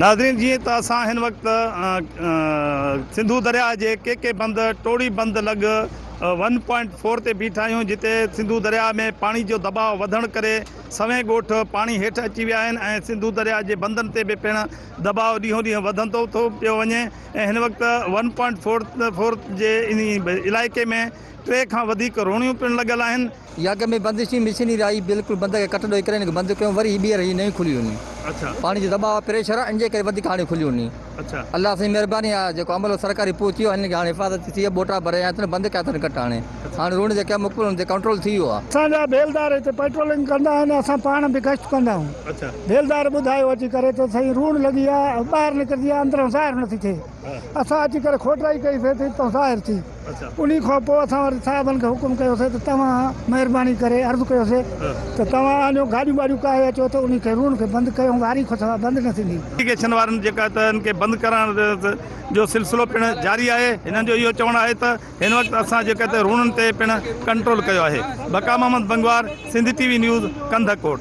ناظرين جيئن ته اسان هن وقت سنڌو درياهه جي ڪي ڪي بند ٽوڙي بند لڳ ون پوائنٽ فور تي بيٺا آهيون جتي سنڌو درياهه ۾ پاڻي جو دٻاء وڌڻ ڪري سوين ڳوٺ پاڻي هيٺ اچي ويا آهن ۽ سنڌو درياهه جي بندن تي به پڻ دٻاء ڏينهون ڏينهن وڌندو ٿو پيو وڃي ۽ هن وقت ون پوائنٽ فور فور جي انهي علائقي ۾ ٽي کان وڌيڪ روڻيون پڻ لڳل آهن. هي اڳ ۾ بندش ٿي مشينري آئي بلڪل بند کي ڪٽ ڏئي ڪري ان کي بند ڪيو وري هي ٻيهر هي نئين کلي وڃي پاڻي جو دٻاء پريشر آ ان جي ڪري وڌيڪ هاڻي کلي وڃي الله سائين مهرباني آ جيڪو عملو سرڪاري پهچي ويو هن کي هاڻي حفاظت ٿي ٻوٽا ڀري آيا اٿن بند ڪيا اٿن ڪٽ هاڻي هاڻي روڻ جي ڪم مڪمل ان تي ڪنٽرول ٿي ويو آ. اسان جا بيلدار هتي پيٽرولنگ ڪندا آهن اسان پاڻ به گشت ڪندا آهيون بيلدار ٻڌايو اچي ڪري ته سائين روڻ لڳي آ ٻاهر نڪرندي آ اندران ظاهر نٿي ٿئي اسان اچي ڪري کوٽرائي ڪئي سي ته اتان ظاهر ٿي انهي کان پوء اسان وري صاحبن کي حڪم ڪيوسي ته توهان مهرباني ڪري عرض ڪيوسي ته توهان آڃو گاڏيون ٻاڏيون ڪاهي اچو ته انهي کي روڻ کي بند ڪيو واري کان سواء بند نه ٿيندي. ايريگيشن وارن جيڪا ته ان کي بند ڪرائڻ جو سلسلو پڻ جاري آهي هنن جو اهو چوڻ آهي ته هن وقت اسان جيڪا ته روڻن تي پڻ ڪنٽرول ڪيو آهي Baqa Muhammad Bangwar Sindh T V news Kandhkot.